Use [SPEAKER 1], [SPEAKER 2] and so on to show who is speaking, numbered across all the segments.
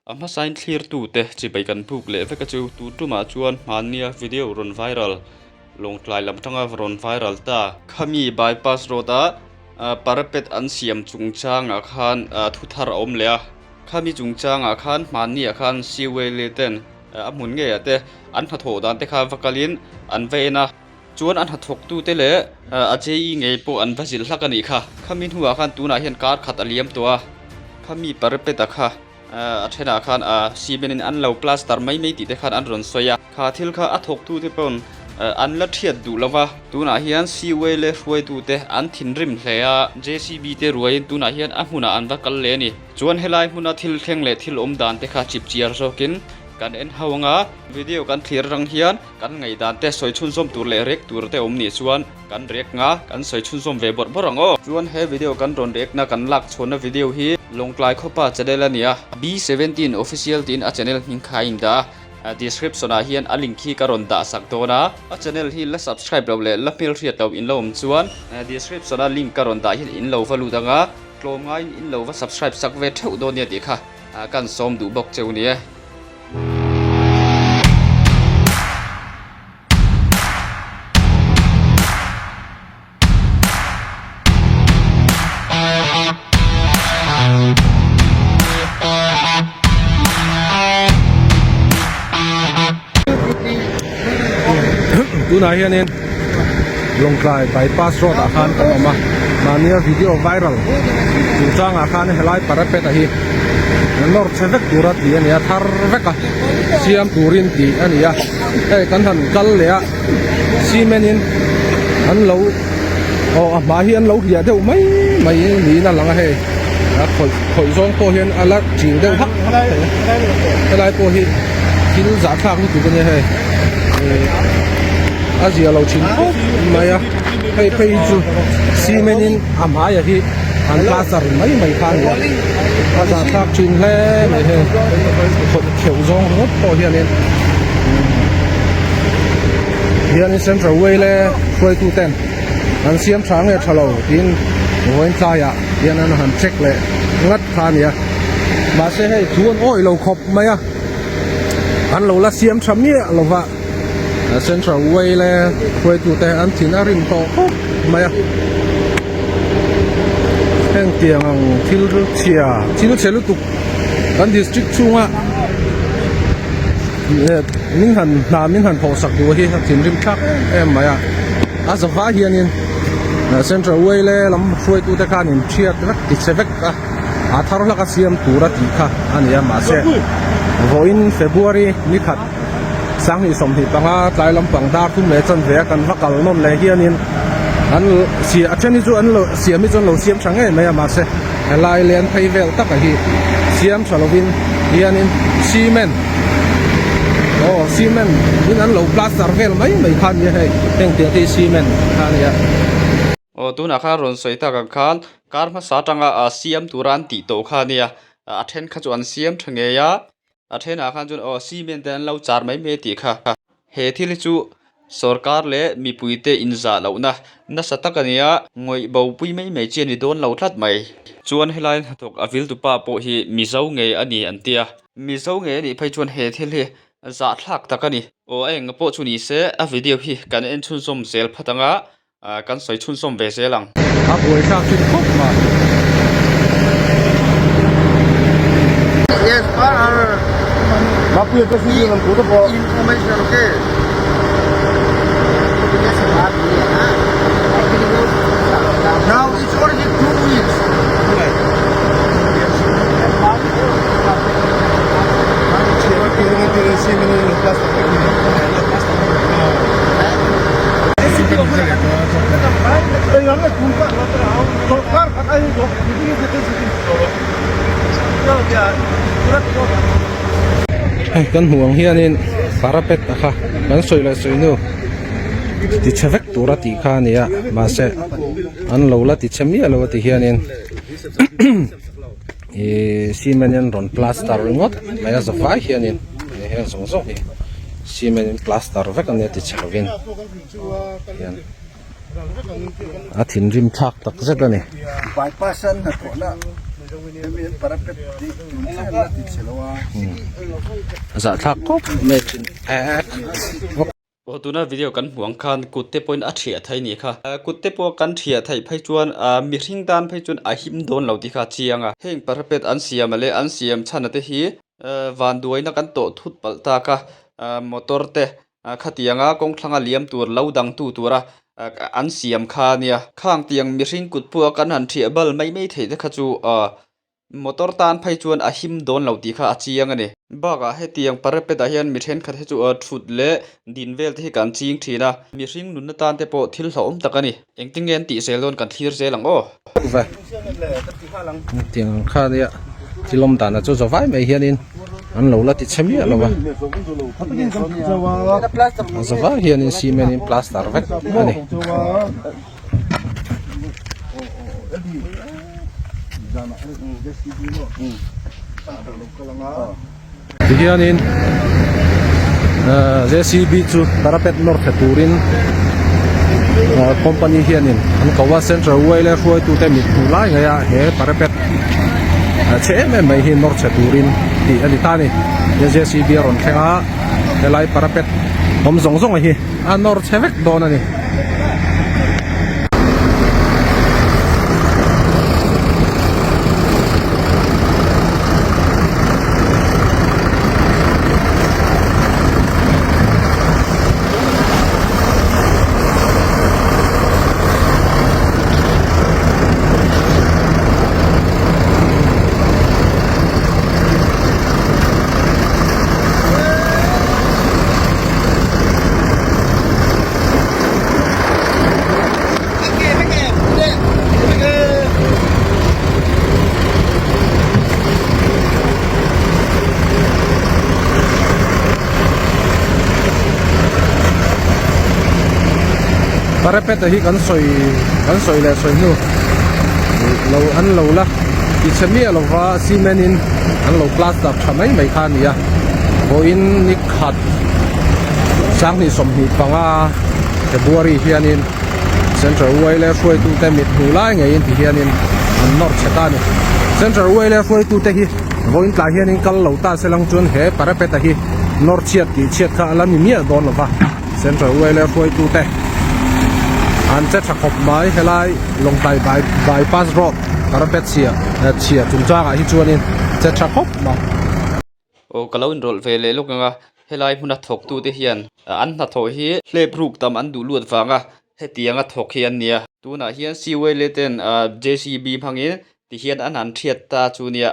[SPEAKER 1] A hmasain thlirtute chibai kan buk leh vek a chu tun tumah chuan hmannia video rawn viral Lawngtlai lam atanga rawn viral ta. Khami bypass road a parapet an siam chungchangah khan thu thar a awm leh a, khami chungchangah khan hmanniah khan Siwele ten a hmun ngeiah te an hnathawh dan te kha va kalin an va en a. Chuan a hnathawktute leh a JE ngei pawh an va zilh hlak a nih kha. Khami hnuah khan tunah hian kar khat a liam tawh a, khami parapet-a kha a thenah khan a cement in an lo plaster mai mai tih te khan an rawn sawi a. Kha thil kha a thawktute pawn an la thiat duh lo va, tunah hian Siwei leh hruaitute an thinrim hle a, JCB te ruaiin tunah hian a hmunah an va kal leh a ni. Chuan helai hmuna thil thleng leh thil awm dan te kha chipchiar zawkin kan en ho ang a, video kan thlir atang hian Kan ngaihdan te sawi chhunzawm tur leh rek tur te awm nih chuan kan rek nga kan sawi chhunzawm ve bawrh bawrh ang aw. Chuan he video kan rawn rekna kan lak chhuanna video hi Lawngtlai khawpa channel a ni a, B 17 official tiin a channel hming kha a indah a, description ah hian a link hi ka rawn dah sak dawn a, a channel hi la subscribe loh leh la hmelhriat loh in lo awm chuan description a link ka rawn dah hian in lo va lut ang a, tlawm ngaiin in lo va subscribe sak ve theuh dawn nia tih kha kan sawm duh bawk cheu nia.
[SPEAKER 2] Tunah hianin Lawngtlai bypass road ah khan kan awm a mahnia video viral chungchangah khan helai parapet a hi nawr chhe vek tura tih a ni a thar vek a siam turin tih a ni a hei kan han kal leh a cement in an lo aw a hma hi an lo hliah deuh mai mai niin a lang a hei a khawih khawih zawng pawh hian a la chil deuh hak hak thei a helai pawh hi thil zahthlak lutuk a nia hei a zia lo thin khawp mai a hei phei hi chu cement in a hmaiah hi an plaster mai mai kha a ni a a zahthlak thin hle mai hei khawih kheuh zawng ringawt pawh hianin hianin central way leh hruaitu ten an siam tha nge tha lo tiin vawiin tlaiah hian an han check leh ngat kha a ni a mahse hei thu an awih lo khawp mai a an lo la siam tha miah lo va. Central way leh hruaitute an thin a rim tawh khawp mai a heng tiang ang thil chhia thil chhe lutuk kan district chhunga min han hna min han thawh sak duh hi a thinrim thlak em em mai a a zavai hianin central way leh lam hruaitute khan in thiat vek ti chhe vek a a thar hlak a siam tur a tih kha a ni a mahse vawiin February ni khat. Sanghnih 25 tlai lampang dar thum leh chanve a kan va kal nawn leh hianin an si a then hi chu an lo siam hi chu an lo siam tha ngei mai a mahse helai len phei vel taka hi siam tha lovin hianin cement aw cement in an lo plaster vel mai mai kha a nia hei heng tiang te hi cement kha a nia.
[SPEAKER 1] Aw tunah khan rawn sawi tak ang khan kar hmasa atanga siam tura an tih tawh kha a nia a then kha chu an siam tha ngei a. A thenah khan chuan aw cement te an lo char mai mai tih kha he thil hi chu sorkar leh mipui te inzah lohna nasa tak a ni a ngawih bo pui mai mai chi a ni dawn lo tlat mai chuan helai hnathawk a vil tupa pawh hi mizo ngei a ni an tia mizo ngei a nih phei chuan he thil hi zahthlak tak a ni aw a eng pawh chu ni se a video hi kan en chhunzawm zel phat ang a. Kan sawi chhunzawm ve zel ang.
[SPEAKER 2] A buaithlak thin khawp mai.
[SPEAKER 3] Yes, per our information, okay. Now it's already 2 weeks.
[SPEAKER 2] Hei kan hmuh ang hianin parapet a kha kan sawi leh sawi nu ti chhe vek tura tih kha a ni a mahse an lo la ti chhe miah lo a ti hianin Ihh cement in rawn plaster ringawt mai a zavai hianin heng zawng zawng hi cement in plaster vek ania ti chhe lovin hian a thinrim thlak tak zet a ni.
[SPEAKER 3] Bypass an hnathawhna.
[SPEAKER 2] Zahthlak khawp mai thin
[SPEAKER 1] Aw tuna video kan hmuh ang khan kut te pawhin a thiah thei nih kha. Kut te pawh kan thiah theih phei chuan mihring tan phei chuan a him dawn lo tih kha a chiang a. Heng parapet an siam a leh an siam chhan a te hi vanduaina kan tawh thut palh tak a, motor te khatianga kawng thlanga liam tur lo dang tu tura an siam kha a nia. Khang tiang mihring kut pawh kan han thiah bal mai mai theih te kha chu Motor tan phei chuan a him dawn lo tih kha a chiang a ni. Bakah hetiang parapet ah hian mi thenkhat hi chu thut leh din vel te hi kan ching thin a. Mihring nunna tan te pawh thil hlauhawm tak a ni. Engtin nge an tih zel dawn kan thlir zel ang aw.
[SPEAKER 2] Ve. Hetiang ang kha nia thil awm dan ah chu zawvai mai hianin an lo la ti chhe miah lo va. Zawvai hianin cement in plaster vek a ni. Tihianin JCB chu parapet nawr thla turin company hianin an ko a central oil a hruaitute mit hmuh lai ngei a he parapet chhe em em mai hi nawr chhe turin tih a ni ta a ni JCB a rawn thleng a helai parapet awm zawng zawng hi a nawr chhe vek dawn a ni. Parapet-a hi kan sawi kan sawi leh sawi hnu lo an lo la tichhe miah lova cement in an lo plaster tha mai mai kha a ni a vawiin ni khat sanghnih 25 February hianin Central Wile hruaitute mit hmuh lai ngeiin ti hianin an nawr chhe ta a ni. Central Wile hruaitute hi vawiin tlai hianin kal lo ta se lang chuan he parapet-a hi nawr chhiat tih chhiat kha a la ni miah dawn lo va. Central Wile hruaitute an che tha khawp mai helai Lawngtlai Bypass Road parapet chhia chhia chungchangah hi chuanin che tha khawp mai.
[SPEAKER 1] Aw ka lo inrawlh ve leh lawk ang a, helai hmuna thawktute hian an hnathawh hi hlep ruk tam an duh luat vang a, hetianga thawk hi an nia. Tunah hian Siwele ten JCB hmangin tihian an han thiat ta chu nia,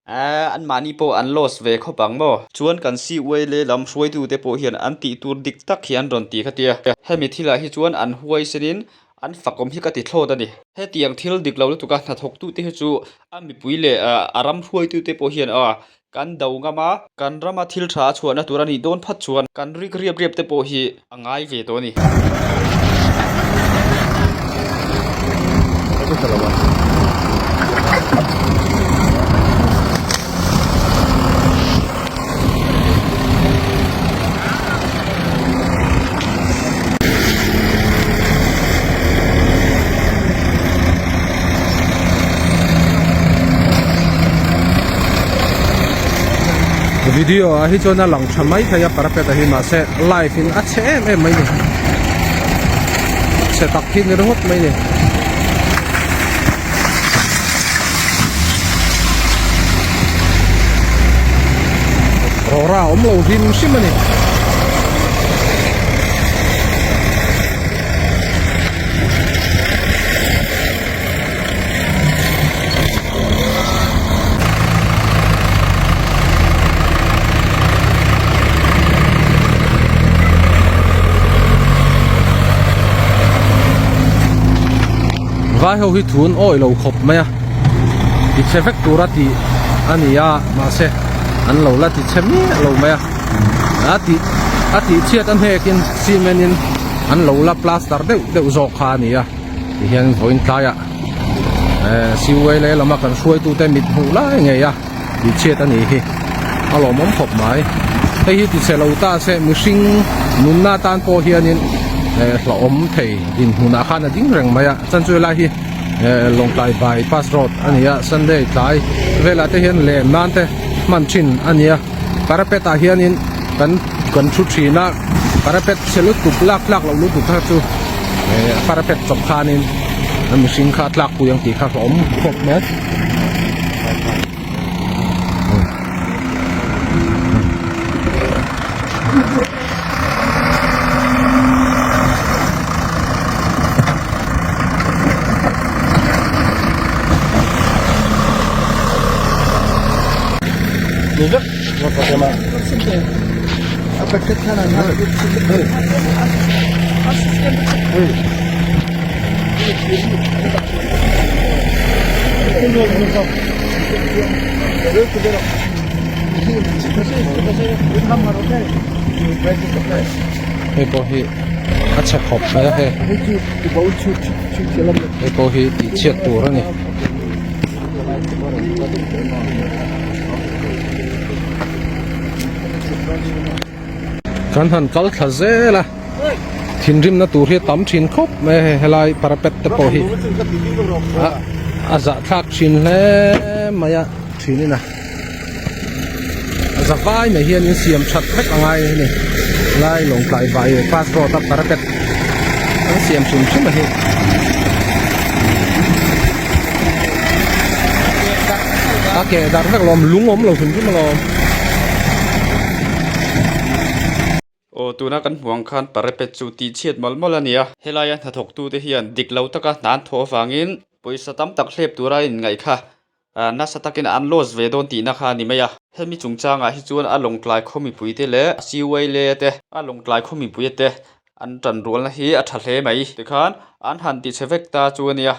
[SPEAKER 1] aaa anmahni pawh an loss ve khawp ang maw? Chuan kan Siwele lam hruaitute pawh hian an tih tur dik tak hi an rawn ti kha tia. Hemi thilah hi chuan an huaisenin an fakawm hi ka ti thlawt a ni. Hetiang thil dik lo lutuk a hnathawktute hi chu a mipui leh a ram hruaitute pawh hian aw Kan do ngam a, kan rama thil tha a chhuahna tur a nih dawn phat chuan kan rik riap riap te pawh hi a ngai ve tawh a ni.
[SPEAKER 2] Video ah hi chuan a lang tha mai thei a parapet ah hi mahse live in a chhe em em mai ni chhe tak hi ni ringawt mai ni. Rawra a awm lo hlim hrim a ni. Vai ho hi thun awih lo khawp mai a ti chhe vek tura tih a ni a mahse an lo la ti chhe miah lo mai a a tih a tih chhiat a hnekin cement in an lo la plaster deuh deuh zawk kha a ni a tihian vawiin tlaiah eh siwei lehlam a kan hruaitute mit hmuh lai ngei a tih chhiat a nih hi a lawmawm khawp mai hei hi ti chhe lo ta se mihring nunna tan pawh hianin eh hlauhawm thei dinhmunah khan a ding reng mai a chuan chu helai hi. Lawngtlai by pass road a ni a Sunday tlai velah te hian lem nan te hman thin a ni a parapet ah hianin kan kan thu thin a parapet chhe lutuk lak tlak loh lutuk kha chu eh parapet chawp khanin a mihring kha a tlak pui ang tih kha a awm khawp mai. Hei pawh hi a chhe khawp mai a hei hei pawh hi tih chhiat tur a ni. Kan han kal thla zel a thinrimna tur hi a tam thin khawp mai a hei helai parapet te pawh hi a zahthlak thin hle mai a thinin a a za vai mai hian in siam that vek a ngai a ni helai Lawngtlai vai pass road a parapet an siam hrim hrim a hi. A keh darh vek alawm lung awm lo hrim hrim alawm.
[SPEAKER 1] Aw tuna kan hmuh ang khan parapet chu tih chhiat mawlh mawlh a ni a. Helaia hnathawk tute hian dik lo taka hna an thawh avangin pawisa tam tak hlep tura a inngaih kha nasa takin an loss ve dawn tihna kha a ni mai a. Hemi chungchangah hi chuan a Lawngtlai khaw mipuite leh Siwaile te a Lawngtlai khaw mipuia te an tanrualna hi a tha hle mai. Tikhan an han ti chhe vek ta chu a nia.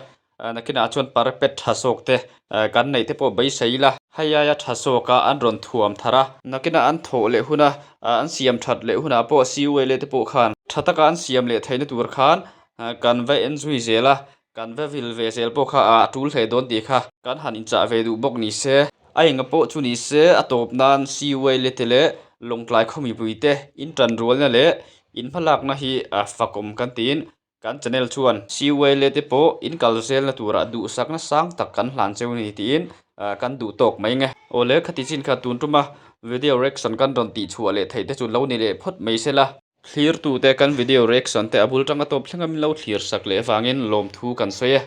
[SPEAKER 1] Nakinah chuan parapet tha zawk te kan neih te pawh beisei ila. Hei aia tha zawka an rawn thuam thar a. Nakinah an thawh leh huna an siam that leh hunah pawh Siwaile te pawh khan tha taka an siam leh theihna tur khan kan va en zui zel a. Kan va vil ve zel pawh kha a tul hle dawn tih kha kan han inchah ve duh bawk ni se. A enga pawh chu ni se a tawp nan Siwai lete leh Lawngtlai khaw mipui te in tanrualna leh in hmalakna hi a fakawm kan tiin kan channel chuan Siwai lete pawh in kal zelna turah duhsakna sang tak kan hlan cheu ni tiin kan duh tawk mai nge. Awle khati chin kha tun tuma video reaction kan rawn tihchhuah leh theih te chu lo ni leh phawt mai se la. Thlirtute kan video reaction te a bul tanga tawp thleng a min lo thlir sak leh avangin lawmthu kan sawi e.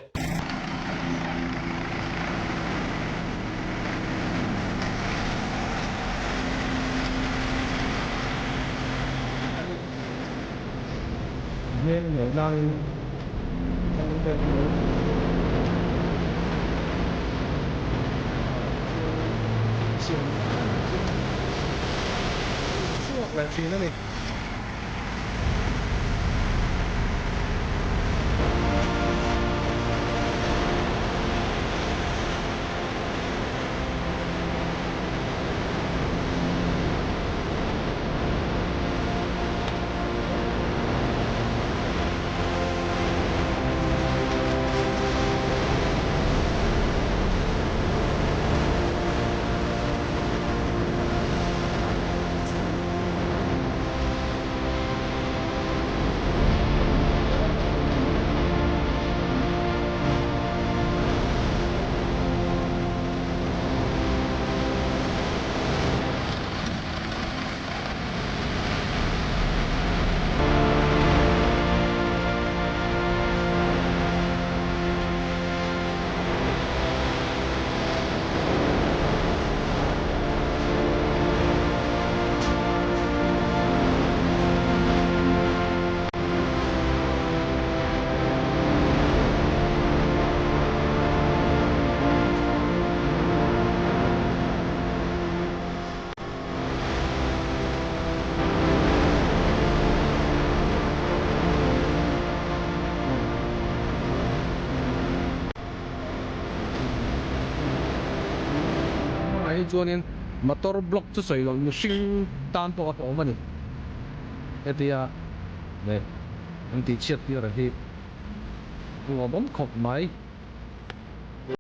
[SPEAKER 2] Hmangah hi chuanin motor block chu sawi loh mihring tan pawh a hlawm a ni. Hetia leh an tihchhiat tir ang hi a nuam awm khawp mai.